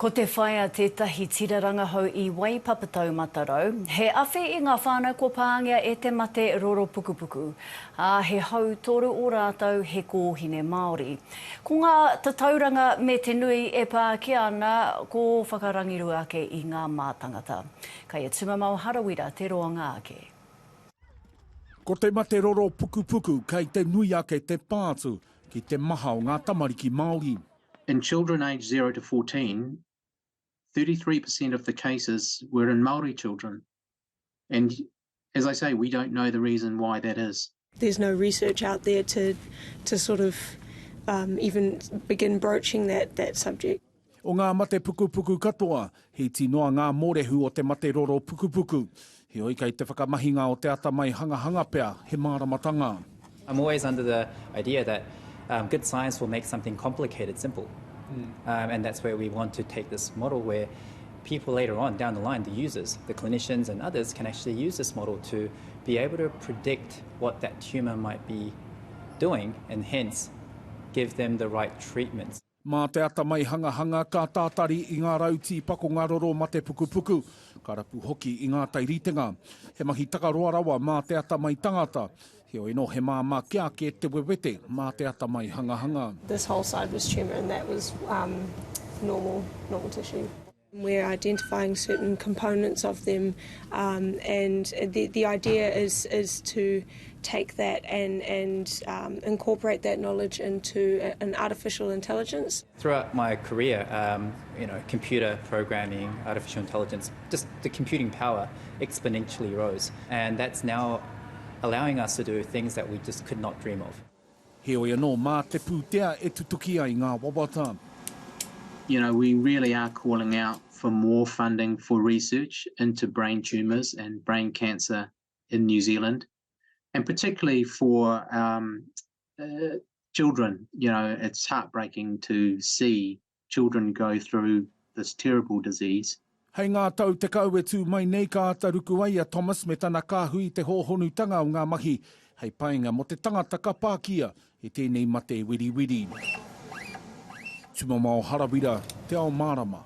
Ko te whaea tētahi tira rangahau i Waipapa Taumata Rau, he awhi i ngā whānau kua pāngia e te mate roro pukupuku, ā, he hautoru o rātou he kōhine Māori. Ko ngā tatauranga me te nui e pākia ana ko whakarangirua ake i ngā mātangata. Kai a Tumamao Harawira te roanga ake. Ko te mate roro pukupuku kei te nui ake te pā atu ki te maha o ngā tamariki Māori. In children aged zero to 14, 33% of the cases were in Māori children. And as I say, we don't know the reason why that is. There's no research out there to, to sort of um, even begin broaching that, that subject. O ngā mate pukupuku katoa, he iti noa ngā mōrehu o te mate roro pukupuku. Heoi, kei te whakamahinga o te atamai hangahanga pea he māramatanga. I'm always under the idea that um, good science will make something complicated simple. Mm. Um, and that's where we want to take this model where people later on down the line, the users, the clinicians and others can actually use this model to be able to predict what that tumor might be doing and hence give them the right treatments. Mā te atamai hangahanga ka tātari i ngā rau tīpakonga roro mate pukupuku, ka rapu hoki i ngā tairitenga. He mahi takaroa rawa mā te atamai tangata, heoi anō he māmā kē ake te wewete mā te atamai hangahanga. This whole side was tumour and that was um, normal, normal tissue. We're identifying certain components of them um, and the, the idea is, is to take that and, and um, incorporate that knowledge into an artificial intelligence. Throughout my career, um, you know, computer programming, artificial intelligence, just the computing power exponentially rose. And that's now allowing us to do things that we just could not dream of. Heoi anō, mā te pūtea e tutuki ai ngā wawata. You know, we really are calling out for more funding for research into brain tumours and brain cancer in New Zealand, and particularly for um, uh, children. You know, it's heartbreaking to see children go through this terrible disease. Hei ngā tau 10 e tū mai nei ka āta ruku ai a Thomas me tana kāhui i te hōhonutanga o ngā mahi hei painga mō te tangata ka pākia e tēnei mate wiriwiri. Tumamao Harawira, Te Ao Mārama.